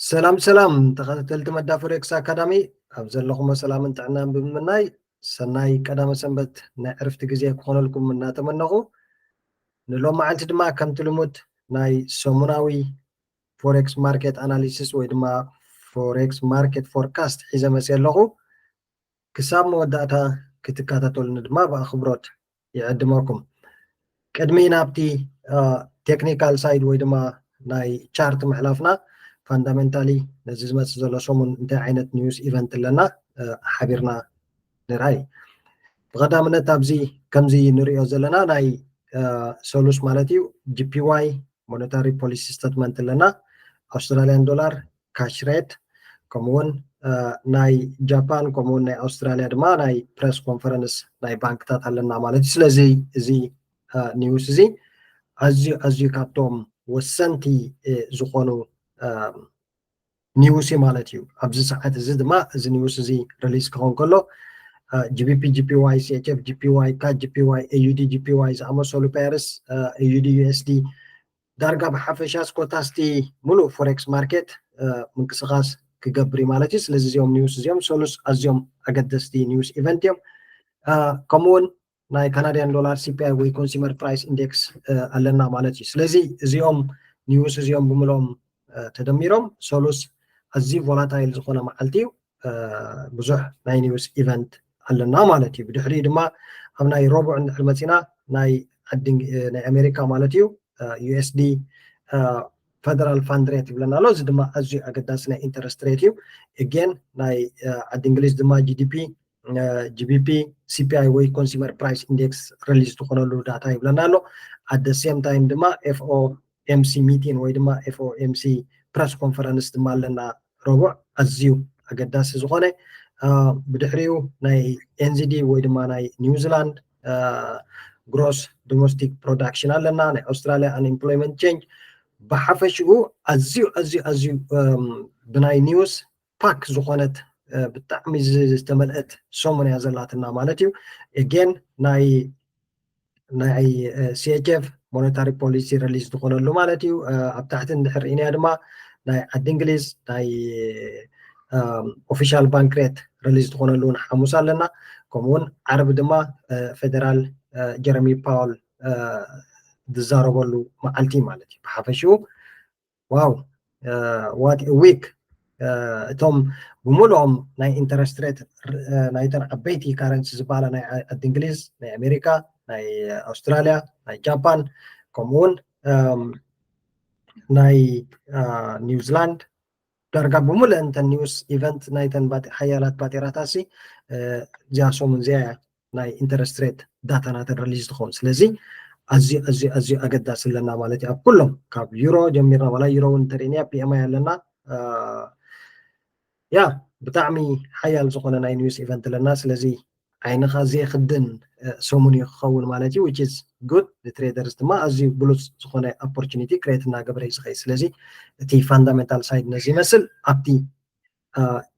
ሰላም ሰላም ተኸታተልቲ መዳ ፎሬክስ ኣካዳሚ፣ ኣብ ዘለኹሞ ሰላምን ጥዕናን ብምምናይ፣ ሰናይ ቀዳመ ሰንበት ናይ ዕርፍቲ ግዜ ክኾነልኩም እናተመነኹ፣ ንሎም መዓልቲ ድማ ከምቲ ልሙድ ናይ ሰሙናዊ ፎሬክስ ማርኬት ኣናሊሲስ ወይ ድማ ፎሬክስ ማርኬት ፎርካስት ሒዘ መፅየ ኣለኹ። ክሳብ መወዳእታ ክትከታተሉኒ ድማ ብኣኽብሮት ይዕድመኩም። ቅድሚ ናብቲ ቴክኒካል ሳይድ ወይ ድማ ናይ ቻርት ምሕላፍና፣ ፋንዳሜንታሊ ነዚ ዝመፅእ ዘሎ ሰሙን እንታይ ዓይነት ኒውስ ኢቨንት ኣለና ሓቢርና ንርኣይ። ብቐዳምነት ኣብዚ ከምዚ ንሪኦ ዘለና ናይ ሰሉስ ማለት እዩ፣ ጂፒዋይ ሞኔታሪ ፖሊሲ ስቴትመንት ኣለና፣ ኣውስትራሊያን ዶላር ካሽ ሬት፣ ከምኡውን ናይ ጃፓን ከምኡውን ናይ ኣውስትራሊያ ድማ ናይ ፕሬስ ኮንፈረንስ ናይ ባንክታት ኣለና ማለት እዩ። ስለዚ እዚ ኒውስ እዚ ኣዝዩ ኣዝዩ ካብቶም ወሰንቲ ዝኾኑ ኒውስ እዩ ማለት እዩ። ኣብዚ ሰዓት እዚ ድማ እዚ ኒውስ እዚ ሪሊዝ ክኸውን ከሎ፣ ጂቢፒ ጂፒዋይ፣ ሲኤችኤፍ ጂፒዋይ፣ ካት ጂፒዋይ፣ ኤዩዲ ጂፒዋይ ዝኣመሰሉ ፔርስ፣ ኤዩዲ ዩኤስዲ፣ ዳርጋ ብሓፈሻ ስኮታስቲ ሙሉእ ፎሬክስ ማርኬት ምንቅስቃስ ክገብር እዩ ማለት እዩ። ስለዚ እዚኦም ኒውስ እዚኦም ሰሉስ ኣዝዮም ኣገደስቲ ኒውስ ኢቨንት እዮም። ከምኡውን ናይ ካናዲያን ዶላር ሲፒኣይ ወይ ኮንሱመር ፕራይስ ኢንዴክስ ኣለና ማለት እዩ። ስለዚ እዚኦም ኒውስ እዚኦም ብምሎም ተደሚሮም ሰሉስ ኣዝዩ ቮላታይል ዝኾነ መዓልቲ እዩ። ብዙሕ ናይ ኒውስ ኢቨንት ኣለና ማለት እዩ። ብድሕሪኡ ድማ ኣብ ናይ ረቡዕ እንድሕር መፂና ናይ ዓዲ ናይ ኣሜሪካ ማለት እዩ፣ ዩኤስዲ ፌደራል ፋንድ ሬት ይብለና ኣሎ። እዚ ድማ ኣዝዩ ኣገዳሲ ናይ ኢንተረስት ሬት እዩ። ኤጌን ናይ ዓዲ እንግሊዝ ድማ ጂዲፒ፣ ጂቢፒ፣ ሲፒኣይ ወይ ኮንሱመር ፕራይስ ኢንዴክስ ሪሊዝ ዝኾነሉ ዳታ ይብለና ኣሎ። ኣደ ሴም ታይም ድማ ኤፍኦኤምሲ ሚቲን ወይ ድማ ኤፍኦኤምሲ ፕረስ ኮንፈረንስ ድማ ኣለና ረቡዕ፣ ኣዝዩ ኣገዳሲ ዝኾነ። ብድሕሪኡ ናይ ኤንዚዲ ወይ ድማ ናይ ኒውዚላንድ ግሮስ ዶሜስቲክ ፕሮዳክሽን ኣለና፣ ናይ ኣውስትራሊያ ኣንኤምፕሎይመንት ቼንጅ። ብሓፈሽኡ ኣዝዩ ኣዝዩ ኣዝዩ ብናይ ኒውስ ፓክ ዝኾነት ብጣዕሚ ዝተመልአት ሰሙን እያ ዘላትና ማለት እዩ። ኤጌን ናይ ናይ ሲኤችኤፍ ሞኔታሪ ፖሊሲ ሪሊዝ ዝኾነሉ ማለት እዩ። ኣብ ታሕቲ እንድሕር ርኢናያ ድማ ናይ ዓዲ እንግሊዝ ናይ ኦፊሻል ባንክ ሬት ሪሊዝ ዝኾነሉ እውን ሓሙስ ኣለና። ከምኡውን ዓርቢ ድማ ፌደራል ጀረሚ ፓወል ዝዛረበሉ መዓልቲ ማለት እዩ። ብሓፈሽኡ ዋው፣ ዋት ዊክ። እቶም ብምሉኦም ናይ ኢንተረስት ሬት ናይተን ዓበይቲ ካረንሲ ዝበሃላ ናይ ዓዲ እንግሊዝ፣ ናይ ኣሜሪካ፣ ናይ ኣውስትራሊያ፣ ናይ ጃፓን፣ ከምኡውን ናይ ኒውዚላንድ፣ ዳርጋ ብምሉአን እተን ኒውስ ኢቨንት ናይተን ሓያላት ባጤራታት ሲ እዚኣ ሰሙን እዚኣ እያ ናይ ኢንተረስት ሬት ዳታ ናተን ሪሊዝ ትኸውን። ስለዚ ኣዝዩ ኣዝዩ ኣዝዩ ኣገዳሲ ኣለና ማለት እዩ። ኣብ ኩሎም ካብ ዩሮ ጀሚርና፣ ዋላ ዩሮ እውን እንተርእናያ ፒኤምኣይ ኣለና። ያ ብጣዕሚ ሓያል ዝኾነ ናይ ኒውስ ኢቨንት ኣለና። ስለዚ ዓይንኻ ዘይኽድን ሰሙን እዩ ክኸውን ማለት እዩ። ዊች ኢዝ ጉድ። ንትሬደርስ ድማ ኣዝዩ ብሉፅ ዝኾነ ኦፖርቹኒቲ ክሬት እናገበረ እዩ ዝኸይድ። ስለዚ እቲ ፋንዳሜንታል ሳይድ ነዚ ይመስል። ኣብቲ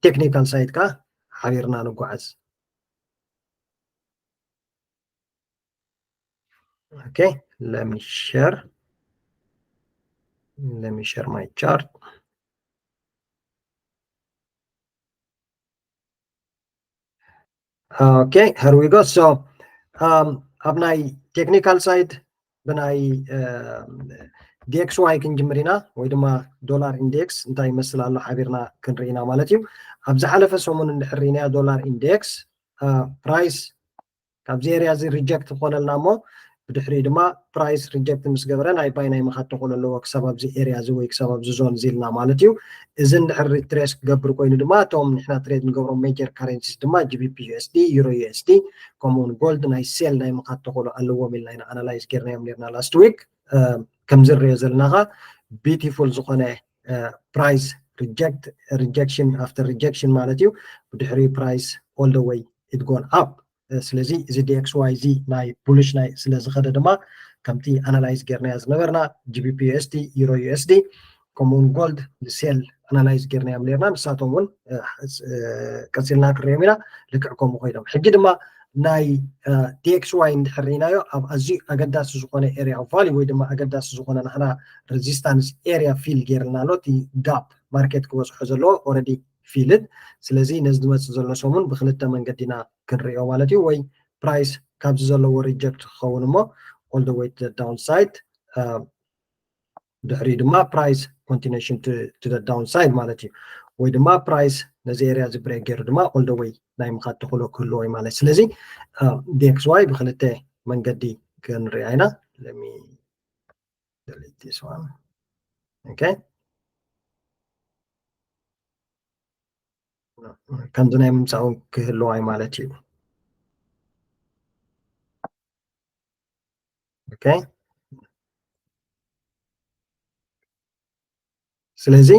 ቴክኒካል ሳይድ ከዓ ሓቢርና ንጓዓዝ። Okay, let me share. Let me share my chart. Okay, here we go. So, um, ኣብ ናይ ቴክኒካል ሳይድ ብናይ ዲኤክስዋይ ክንጅምር ኢና፣ ወይ ድማ ዶላር ኢንዴክስ እንታይ ይመስል ኣሎ ሓቢርና ክንርኢ ኢና ማለት እዩ። ኣብ ዝሓለፈ ሰሙን እንድሕር ርኢናዮ ዶላር ኢንዴክስ ፕራይስ ካብዚ ኤርያ እዚ ሪጀክት ዝኾነልና እሞ ብድሕሪኡ ድማ ፕራይስ ሪጀክት ምስ ገበረ ናይ ባይ ናይ ምኻድ ተኽእሎ ኣለዎ ክሳብ ኣብዚ ኤርያ እዚ ወይ ክሳብ ኣብዚ ዞን እዚ ኢልና ማለት እዩ። እዚ እንድሕር ሪትሬስ ክገብር ኮይኑ ድማ እቶም ንሕና ትሬድ ንገብሮም ሜጀር ካረንሲስ ድማ ጂቢፒ ዩኤስዲ፣ ዩሮ ዩኤስዲ ከምኡውን ጎልድ ናይ ሴል ናይ ምኻድ ተኽእሎ ኣለዎም ኢልና ኢና ኣናላይዝ ጌርናዮም ኔርና ላስት ዊክ። ከምዚ ንሪኦ ዘለና ኸ ቢዩቲፉል ዝኾነ ፕራይስ ሪጀክት፣ ሪጀክሽን ኣፍተር ሪጀክሽን ማለት እዩ። ብድሕሪኡ ፕራይስ ኦል ደ ዌይ ኢት ጎን ኣፕ። ስለዚ እዚ ዲኤክስዋይ እዚ ናይ ቡሊሽ ናይ ስለ ዝኸደ ድማ ከምቲ ኣናላይዝ ጌርናዮ ዝነበርና ጂቢፒ ዩኤስዲ፣ ዩሮ ዩኤስዲ ከምኡውን ጎልድ ንሴል ኣናላይዝ ጌርናዮም ኔርና። ንሳቶም እውን ቀፂልና ክንሪኦም ኢና። ልክዕ ከምኡ ኮይኖም ሕጂ ድማ ናይ ዲኤክስዋይ እንድሕር ርኢናዮ ኣብ ኣዝዩ ኣገዳሲ ዝኾነ ኤርያ ኦፍ ቫልዩ ወይ ድማ ኣገዳሲ ዝኾነ ንሕና ሬዚስታንስ ኤርያ ፊል ጌርልና ኣሎ፣ እቲ ጋፕ ማርኬት ክበፅሖ ዘለዎ already filled። ስለዚ ነዚ ዝመፅእ ዘሎ ሰሙን ብክልተ መንገዲ ኢና ክንሪኦ ማለት እዩ። ወይ ፕራይስ ካብዚ ዘለዎ reject ክኸውን እሞ all the way to the downside፣ ድሕሪ ድማ ፕራይስ continuation to the downside ማለት እዩ። ወይ ድማ ፕራይስ ነዚ ኤርያ እዚ ብሬክ ገይሩ ድማ all the way ናይ ምኻድ ተኽእሎ ክህልዎ እዩ ማለት። ስለዚ ዲኤክስዋይ ብክልተ መንገዲ ክንሪኣ ኢና። Let me delete this one። Okay፣ ከምዚ ናይ ምምፃእ እውን ክህልዋ እዩ ማለት እዩ። Okay፣ ስለዚ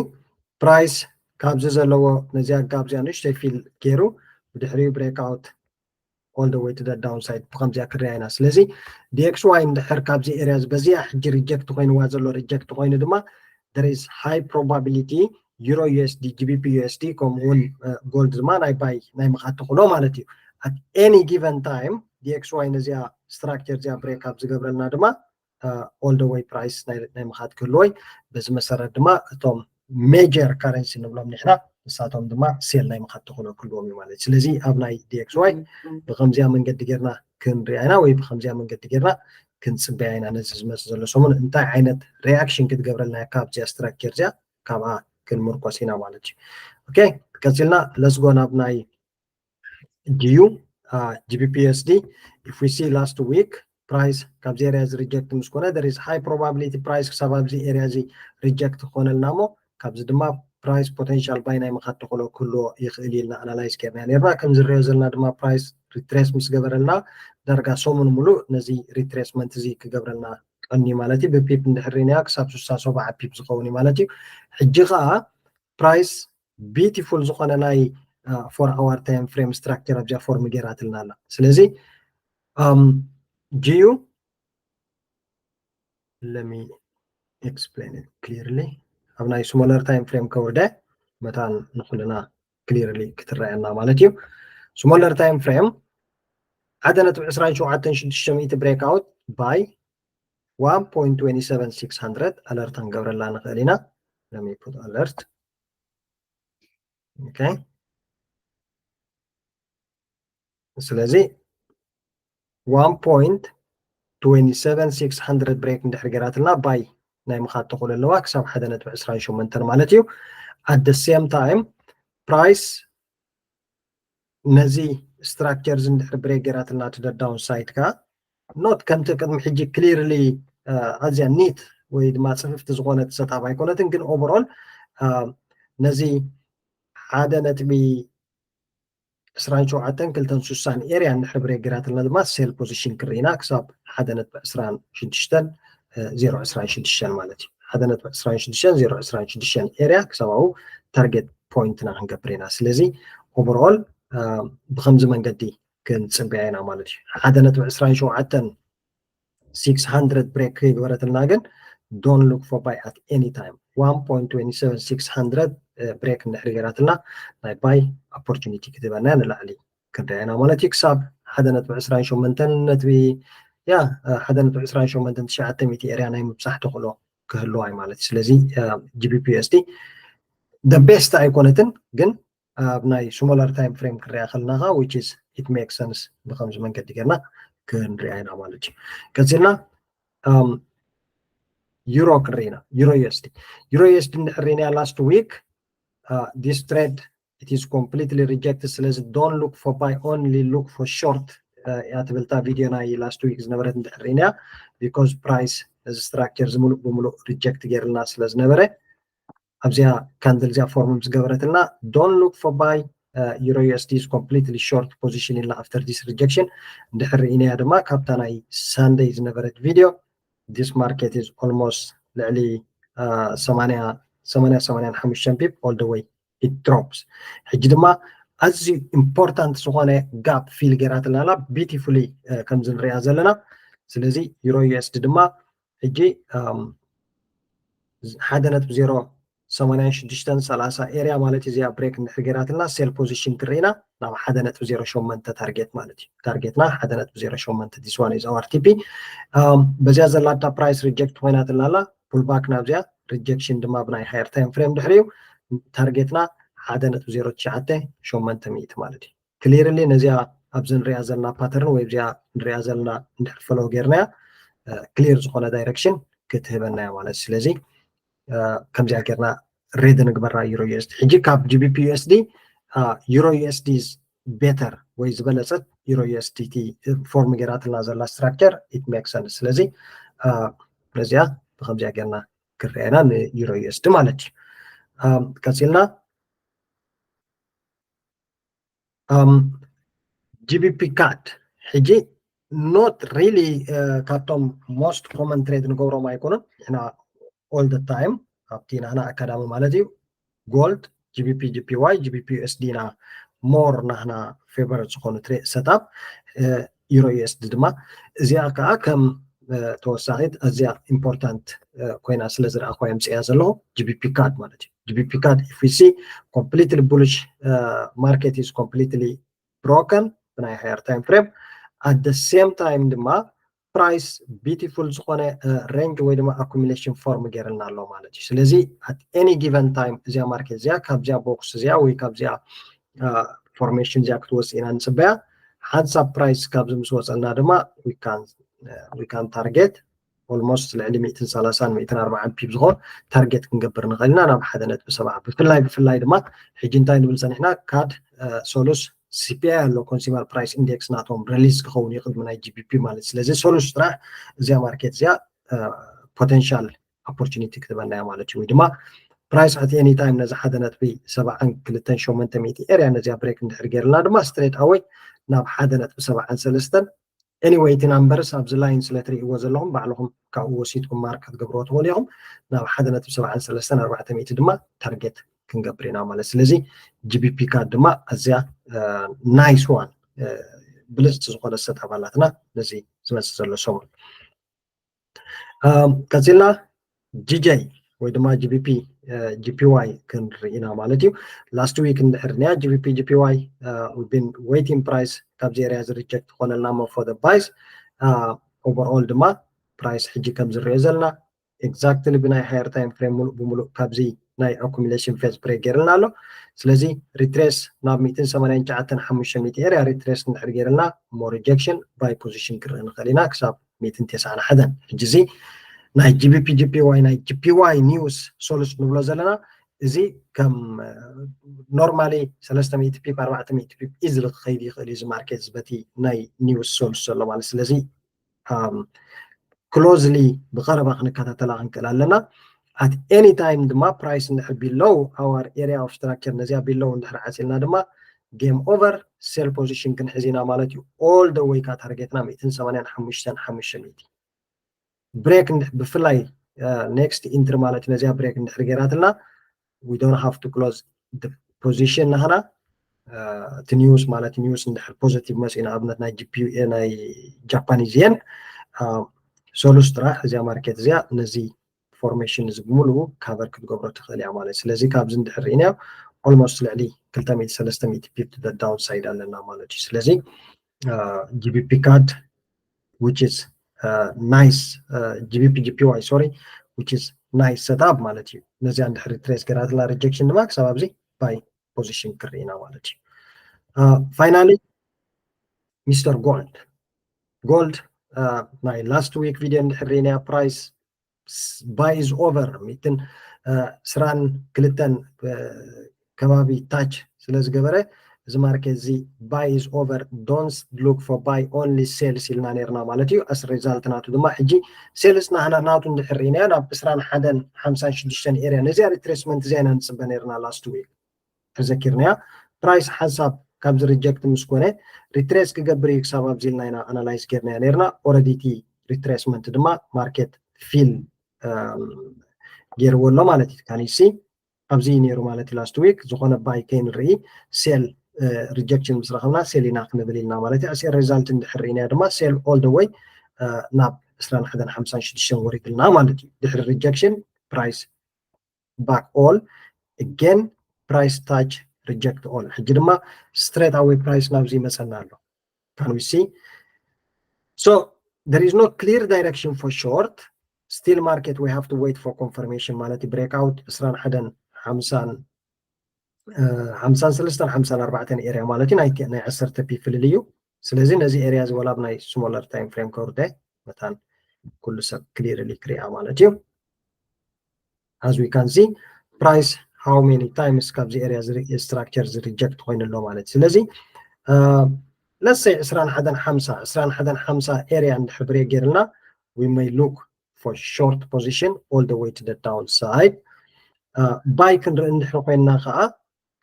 ፕራይስ ካብዚ ዘለዎ ነዚኣ ጋብ እዚኣ ንእሽተይ ፊል ገይሩ ብድሕሪኡ ብሬክኣውት all the way to the downside ብከምዚኣ ክርያ ኢና። ስለዚ ዲኤክስዋይ እንድሕር ካብዚ ኤርያ በዚኣ ሕጂ ሪጀክት ኮይንዋ ዘሎ ሪጀክት ኮይኑ ድማ there is high probability ዩሮ ዩኤስዲ፣ ጂቢፒ ዩኤስዲ ከምኡ እውን ጎልድ ድማ ናይ ባይ ናይ ምኻድ ተኽእሎ ማለት እዩ። At any given time ዲኤክስዋይ ነዚኣ ስትራክቸር እዚኣ ብሬክ ኣብ ዝገብረልና ድማ all the way ፕራይስ ናይ ምኻድ ክህልዎ እዩ። በዚ መሰረት ድማ እቶም ሜጀር ካረንሲ ንብሎም ንሕና ንሳቶም ድማ ሴል ናይ ምኻድ ተኽእሎ ክህልዎም እዩ ማለት እዩ። ስለዚ ኣብ ናይ ዲኤክስዋይ ብከምዚኣ መንገዲ ጌርና ክንሪኣ ኢና ወይ ብከምዚኣ መንገዲ ጌርና ክንፅበያ ኢና። ነዚ ዝመፅእ ዘሎ ሰሙን እንታይ ዓይነት ሪያክሽን ክትገብረልና እያ ካብዚኣ ስትራክቸር እዚኣ ካብኣ ክንምርኮስ ኢና ማለት እዩ። ኦኬ፣ ቀፂልና let's go ናብ ናይ ጂዩ፣ ጂቢፒ ዩኤስዲ። If we see last week ፕራይስ ካብዚ ኤርያ እዚ ሪጀክት ምስ ኮነ there is high probability ፕራይስ ክሳብ ኣብዚ ኤርያ እዚ ሪጀክት ክኾነልና እሞ ካብዚ ድማ ፕራይስ ፖቴንሻል ባይ ናይ ምኻድ ተኽእሎ ክህልዎ ይኽእል ኢልና ኣናላይዝ ጌርና ነርና። ከም ዝረዮ ዘለና ድማ ፕራይስ ሪትሬስ ምስ ገበረልና ዳርጋ ሰሙን ሙሉእ ነዚ ሪትሬስመንት እዚ ክገብረልና ቀኒ ማለት እዩ። ብፒፕ እንድሕር ሪናዮ ክሳብ ስሳ ሰብዓ ፒፕ ዝኸውን እዩ ማለት እዩ። ሕጂ ከዓ ፕራይስ ቢቲፉል ዝኾነ ናይ ፎር ኣዋር ታይም ፍሬም ስትራክቸር ኣብዚኣ ፎርም ጌራትልና ኣላ። ስለዚ ጂዩ let me explain it clearly። ኣብ ናይ ስሞለር ታይም ፍሬም ከውርደ መታን ንኩልና ክሊርሊ ክትረኣየና ማለት እዩ። ስሞለር ታይም ፍሬም ሓደ ነጥቢ ዕስራን ሸውዓተን ሽዱሽተ ሚእቲ ብሬክኣውት ባይ one point twenty seven six hundred ኣለርት ክንገብረላ ንኽእል ኢና። Let me put alert። Okay፣ ስለዚ one point twenty seven six hundred ብሬክ እንድሕር ገይራትልና ባይ ናይ ምኻድ ተኽእሎ ኣለዋ ክሳብ ሓደ ነጥቢ ዕስራን ሸሞንተን ማለት እዩ። At the same time ፕራይስ ነዚ ስትራክቸር እዚ እንድሕር ብሬክ ገይራትልና to the downside ከኣ ኖት ከምቲ ቅድሚ ሕጂ ክሊርሊ ኣዝያ ኒት ወይ ድማ ፅፍፍቲ ዝኾነት ሰታፕ ኣይኮነትን፣ ግን ኦቨርኦል ነዚ ሓደ ነጥቢ ዕስራን ሸውዓተን ክልተን ስሳን ኤርያ እንድሕር ብሬክ ገይራትልና ድማ ሴል ፖዚሽን ክርኢና ክሳብ ሓደ ነጥቢ ዕስራን ሽዱሽተን ዜሮ ዕስራን ሽዱሽተን ማለት እዩ። ሓደ ነጥቢ ዕስራን ሽዱሽተን ዜሮ ዕስራን ሽዱሽተን ኤርያ ክሳብ ኣብኡ ታርጌት ፖይንትና ክንገብር ኢና። ስለዚ ኦቨርኦል ብከምዚ መንገዲ ክንፅበያ ኢና ማለት እዩ። ሓደ ነጥቢ ዕስራን ሸውዓተን six hundred ብሬክ ከይገበረትልና ግን don't look for buy at any time። One point twenty seven six hundred ብሬክ እንድሕር ገይራትና ናይ ባይ ኦፖርቹኒቲ ክትህበና ንላዕሊ ክንሪኣ ኢና ማለት እዩ። ክሳብ ሓደ ነጥቢ ዕስራን ሸሞንተን ነጥቢ ያ ሓደ ነጥቢ ዕስራን ሸሞንተን ትሽዓተ ሚእቲ ኤርያ ናይ ምብፃሕ ተኽእሎ ክህልዋ እዩ ማለት እዩ። ስለዚ ጂቢፒ ዩኤስዲ the best ኣይኮነትን፣ ግን ኣብ ናይ ስሞለር ታይም ፍሬም ክንሪኣ ከለና ከዓ which is it makes sense ብከምዚ መንገዲ ጌርና ክንሪኣ ኢና ማለት እዩ። ቀፂልና ዩሮ ክንርኢ ኢና። ዩሮ ዩኤስዲ ዩሮ ዩኤስዲ እንድሕር ሪእና last week this trade it is completely rejected። ስለዚ don't look for buy, only look for short እያ ትብል እታ ቪድዮ ናይ last week ዝነበረት እንድሕር ሪእና because price ነዚ ስትራክቸር እዚ ሙሉእ ብሙሉእ ሪጀክት ገይርልና ስለ ዝነበረ ኣብዚኣ ካንድል እዚኣ ፎርም ዝገበረትልና don't look for buy euro U S D is completely short position ኢልና after this rejection እንድሕር ርኢናያ ድማ ካብታ ናይ ሳንደይ ዝነበረት ቪድዮ this market is almost ልዕሊ ሰማንያ ሰማንያን ሓሙሽተን ፒፕ all the way it drops። ሕጂ ድማ ኣዝዩ ኢምፖርታንት ዝኾነ ጋፕ ፊል ገይራትልና ኣላ beautifully ከምዚ ንሪኣ ዘለና። ስለዚ euro U S D ድማ ሕጂ ሓደ ነጥቢ ዜሮ ሰማንያን ሽዱሽተን ሰላሳ ኤርያ ማለት እዚኣ ብሬክ እንድሕር ገይራትልና ሴል ፖዚሽን ክርኢና ናብ ሓደ ነጥቢ ዜሮ ሸሞንተ ታርጌት ማለት እዩ። ታርጌትና ሓደ ነጥቢ ዜሮ ሸሞንተ this one is our T P። በዚኣ ዘላታ ፕራይስ ሪጀክት ኮይናትና ኣላ ፑልባክ ናብዚኣ ሪጀክሽን ድማ ብናይ ሃየር ታይም ፍሬም ድሕሪኡ ታርጌትና ሓደ ነጥቢ ዜሮ ትሽዓተ ሸሞንተ ሚእቲ ማለት እዩ። ክሊርሊ ነዚኣ ኣብዚ ንሪኣ ዘለና ፓተርን ወይ እዚኣ ንሪኣ ዘለና እንድሕር ፈለዎ ጌርናያ ክሊር ዝኾነ ዳይረክሽን ክትህበና እያ ማለት እዩ። ስለዚ ከምዚኣ ጌርና ሬድ ንግበራ ዩሮ ዩኤስዲ። ሕጂ ካብ ጂቢፒ ዩኤስዲ ዩሮ ዩኤስዲ ቤተር ወይ ዝበለፀት ዩሮ ዩኤስዲቲ ፎርም ጌራትና ዘላ ስትራክቸር ኢት ሜክ ሰንስ። ስለዚ ነዚኣ ብከምዚኣ ጌርና ክረአና ንዩሮ ዩኤስዲ ማለት እዩ። ቀፂልና ጂቢፒ ካድ ሕጂ ኖት ሪሊ ካብቶም ሞስት ኮመን ትሬድ ንገብሮም ኣይኮኑን። ንሕና ኦል ደ ታይም ኣብቲ ናህና ኣካዳሚ ማለት እዩ ጎልድ፣ ጂቢፒ፣ ጂፒዋይ፣ ጂቢፒ ዩኤስዲ ኢና ሞር ናህና ፌቨር ዝኾኑ ትሬድ ሰታፕ። ዩሮ ዩኤስዲ ድማ እዚኣ ከዓ ከም ተወሳኺት ኣዝያ ኢምፖርታንት ኮይና ስለ ዝረኣኹ የምፅእያ ዘለኹ ጂቢፒ ካድ ማለት እዩ። ጂቢፒ ካድ ኢፍ ሲ ኮምፕሊትሊ ቡሊሽ ማርኬት ኢዝ ኮምፕሊትሊ ብሮከን ብናይ ሃየር ታይም ፍሬም። ኣት ደ ሴም ታይም ድማ ፕራይስ ቢቲፉል ዝኾነ ሬንጅ ወይ ድማ ኣኩሚሌሽን ፎርም ገይርልና ኣሎ ማለት እዩ። ስለዚ ኣት ኤኒ ጊቨን ታይም እዚኣ ማርኬት እዚኣ ካብዚኣ ቦክስ እዚኣ ወይ ካብዚኣ ፎርሜሽን እዚኣ ክትወፅእ ኢና ንፅበያ። ሓንሳብ ፕራይስ ካብዚ ምስ ወፀልና ድማ ዊካን ታርጌት ኦልሞስት ልዕሊ ሚእትን ሰላሳን ሚእትን ኣርባዓን ፒፕ ዝኾን ታርጌት ክንገብር ንኽእል ኢና ናብ ሓደ ነጥቢ ሰብዓ። ብፍላይ ብፍላይ ድማ ሕጂ እንታይ ንብል ፀኒሕና ካድ ሶሉስ ሲፒኣይ ኣሎ ኮንሱመር ፕራይስ ኢንዴክስ ናቶም ሪሊዝ ክኸውን እዩ ቅድሚ ናይ ጂቢፒ ማለት። ስለዚ ሶሉስ ጥራሕ እዚኣ ማርኬት እዚኣ ፖቴንሻል ኦፖርቹኒቲ ክትበና እያ ማለት እዩ። ወይ ድማ ፕራይስ ኣት ኤኒ ታይም ነዚ ሓደ ነጥቢ ሰብዓን ክልተን ሸሞንተ ሚእቲ ኤርያ ነዚኣ ብሬክ እንድሕር ገይርልና ድማ ስትሬት ኣወይ ናብ ሓደ ነጥቢ ሰብዓን ሰለስተን። ኤኒወይ እቲ ናምበርስ ኣብዚ ላይን ስለ ትርእይዎ ዘለኹም ባዕልኹም ካብኡ ወሲድኩም ማርክ ክትገብርዎ ትኽእሉ ኢኹም። ናብ ሓደ ነጥቢ ሰብዓን ሰለስተን ኣርባዕተ ሚእቲ ድማ ታርጌት ክንገብር ኢና ማለት። ስለዚ ጂቢፒ ካድ ድማ ኣዝያ ናይስ ዋን ብልፅቲ ዝኾነ ሰታፕ ኣላትና ነዚ ዝመፅእ ዘሎ ሰሙን። ቀፂልና ጂጀይ ወይ ድማ ጂቢፒ ጂፒዋይ ክንርኢ ኢና ማለት እዩ። ላስት ዊክ እንድሕር ኒያ ጂቢፒ ጂፒዋይ ቢን ዌይቲንግ ፕራይስ ካብዚ ኤርያ እዚ ሪጀክት ዝኾነልና ሞ ፎር ባይስ። ኦቨርኦል ድማ ፕራይስ ሕጂ ከም ዝሪኦ ዘለና ኤግዛክትሊ ብናይ ሃየር ታይም ፍሬም ሙሉእ ብሙሉእ ካብዚ ናይ ኣኩሚሌሽን ፌዝ ብሬክ ገይርልና ኣሎ። ስለዚ ሪትሬስ ናብ ሚእትን ሰማንያን ትሽዓተን ሓሙሽተ ሚእቲ ኤርያ ሪትሬስ እንድሕር ገይርልና ሞ ሪጀክሽን ባይ ፖዚሽን ክርኢ ንኽእል ኢና ክሳብ ሚእትን ተስዓን ሓደን። ሕጂ እዚ ናይ ጂቢፒ ጂፒዋይ ናይ ጂፒዋይ ኒውስ ሶሉስ ንብሎ ዘለና እዚ ከም ኖርማሊ ሰለስተ ሚእቲ ፒፕ ኣርባዕተ ሚእቲ ፒፕ ኢዝሊ ክኸይድ ይኽእል እዩ እዚ ማርኬት እዚ በቲ ናይ ኒውስ ሶሉስ ዘሎ ማለት። ስለዚ ክሎዝሊ ብቐረባ ክንከታተላ ክንክእል ኣለና። ኣት ኤኒ ታይም ድማ ፕራይስ እንድሕር ቢሎው ኣዋር ኤርያ ኦፍ ስትራክቸር ነዚኣ ቢሎው እንድሕር ዓሲልና ድማ ጌም ኦቨር ሴል ፖዚሽን ክንሕዝ ኢና ማለት እዩ። ኦል ደ ወይ ካ ታርጌትና ሚእትን ሰማንያን ሓሙሽተን ሓሙሽተ ሚእቲ ብሬክ ብፍላይ ኔክስት ኢንትሪ ማለት እዩ። ነዚኣ ብሬክ እንድሕር ገይራትና we don't have to close the position ናህና እቲ ኒውስ ማለት ኒውስ እንድሕር ፖዚቲቭ መፅኡ ንኣብነት ናይ ጂፒዩ ናይ ጃፓኒዝ የን ሶሉስ ጥራሕ እዚኣ ማርኬት እዚኣ ነዚ ፎርሜሽን እዚ ብምሉኡ ካቨር ክትገብሮ ትኽእል እያ ማለት። ስለዚ ካብዚ እንድሕር ርኢናዮ ኦልሞስት ልዕሊ ክልተ ሚእቲ ሰለስተ ሚእቲ ፒፕ ዳውን ሳይድ ኣለና ማለት እዩ። ስለዚ ጂቢፒ ካድ which is nice ጂቢፒ ጂፒዋይ sorry which is nice setup ማለት እዩ። ነዚኣ እንድሕር ሪትሬስ ገራትላ ሪጀክሽን ድማ ክሳብ ኣብዚ ባይ ፖዚሽን ክርኢና ማለት እዩ። ፋይናሊ ሚስተር ጎልድ ጎልድ ናይ ላስት ዊክ ቪድዮ እንድሕር ርኢናያ ፕራይስ ባይ ኢዝ ኦቨር ሚእትን ስራን ክልተን ከባቢ ታች ስለ ዝገበረ እዚ ማርኬት እዚ ባይ ኢዝ ኦቨር ዶንት ሉክ ፎር ባይ ኦንሊ ሴልስ ኢልና ነርና ማለት እዩ። ኣስ ሪዛልት ናቱ ድማ ሕጂ ሴልስ ናህና ናቱ እንድሕር ርኢናዮ ናብ ዕስራን ሓደን ሓምሳን ሽዱሽተን ኤርያ ነዚኣ ሪትሬስመንት እዚኣ ኢና ንፅበ ነርና ላስት ዊክ ተዘኪርናያ። ፕራይስ ሓንሳብ ካብዚ ሪጀክት ምስ ኮነ ሪትሬስ ክገብር እዩ ክሳብ ኣብዚ ኢልና ኢና ኣናላይዝ ጌርናዮ ነርና። ኦረዲ እቲ ሪትሬስመንት ድማ ማርኬት ፊል ገይርዎ ኣሎ ማለት እዩ። ካኒሲ ኣብዚ እዩ ነይሩ ማለት እዩ። ላስት ዊክ ዝኾነ ባይ ከይንርኢ ሴል ሪጀክሽን ምስ ረኸብና ሴል ኢና ክንብል ኢልና ማለት እዩ። ኣስ ሪዛልት እንድሕር ርኢናዮ ድማ ሴል ኦል ደ ወይ ናብ ዕስራን ሓደን ሓምሳን ሽዱሽተን ወሪድልና ማለት እዩ። ድሕሪ ሪጀክሽን ፕራይስ ባክ ኦል ኣገን ፕራይስ ታች ሪጀክት ኦል። ሕጂ ድማ ስትሬት ኣወይ ፕራይስ ናብዚ ይመፀና ኣሎ። Can we see? So there is no clear direction for short. Still market we have to wait for confirmation ማለት እዩ። ብሬክኣውት ዕስራን ሓደን ሓምሳን ሓምሳን ሰለስተን ሓምሳን ኣርባዕተን area ማለት እዩ። ናይ ዓሰርተ ፒፕ ፍልልይ እዩ። ስለዚ ነዚ area እዚ ወላ ብናይ smaller time frame ከውርደ መታን ኩሉ ሰብ clearly ክሪኣ ማለት እዩ። As we can see, price how many times ካብዚ area structure እዚ reject ኮይኑ ኣሎ ማለት እዩ። ስለዚ let's say ዕስራን ሓደን ሓምሳ ዕስራን ሓደን ሓምሳ area እንድሕር break ገይርልና we may look for short position all the way to the downside. Buy ክንርኢ እንድሕር ኮይንና ከዓ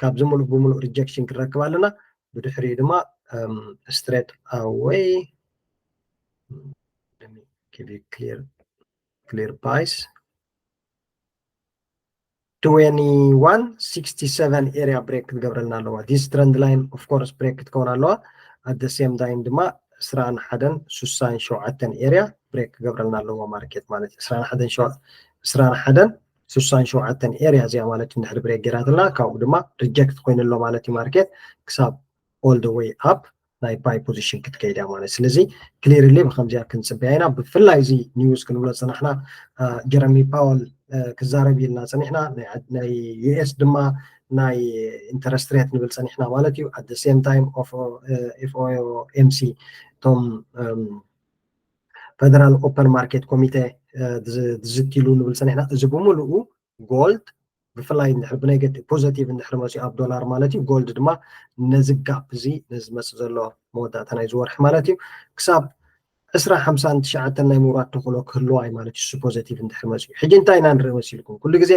ካብዚ ሙሉእ ብሙሉእ rejection ክንረክብ ኣለና። ብድሕሪኡ ድማ straight away clear buys twenty-one sixty-seven area break ክትገብረልና ኣለዋ። This trend line of course break ክትከውን ኣለዋ። At the same time ድማ ዕስራን ሓደን ስሳን ሸውዓተን area break ክገብረልና ኣለዎ ማርኬት ማለት እዩ። ዕስራን ሓደን ስሳን ሸውዓተን area እዚኣ ማለት እንድሕር break ገይራትና ካብኡ ድማ reject ኮይኑ ኣሎ ማለት እዩ ማርኬት ክሳብ all the way up ናይ buy position ክትከይድ እያ ማለት። ስለዚ clearly ብከምዚኣ ክንፅበያ ኢና። ብፍላይ እዚ news ክንብሎ ዝፀናሕና ጀረሚ ፓወል ክዛረብ ኢልና ፀኒሕና ናይ US ድማ ናይ interest rate ንብል ፀኒሕና ማለት እዩ። At the same time FOMC እቶም Federal Open Market Committee ዝዝትይሉ ንብል ፀኒሕና። እዚ ብምሉኡ gold ብፍላይ እንድሕር ብነገቲቭ positive እንድሕር መፅኡ ኣብ ዶላር ማለት እዩ። Gold ድማ ነዚ gap እዚ ነዚ መፅእ ዘሎ መወዳእታ ናይ ዝወርሒ ማለት እዩ ክሳብ ዕስራ ሓምሳን ትሽዓተን ናይ ምውራድ ተኽእሎ ክህልዋ እዩ ማለት እዩ። እሱ positive እንድሕር መፅኡ ሕጂ እንታይ ኢና ንርኢ መሲልኩም? ኩሉ ግዜ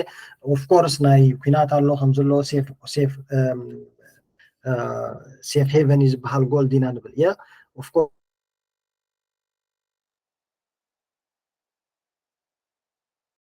of course ናይ ኩናት ኣሎ ከም ዘሎ safe haven እዩ ዝበሃል gold ኢና ንብል እያ። Of course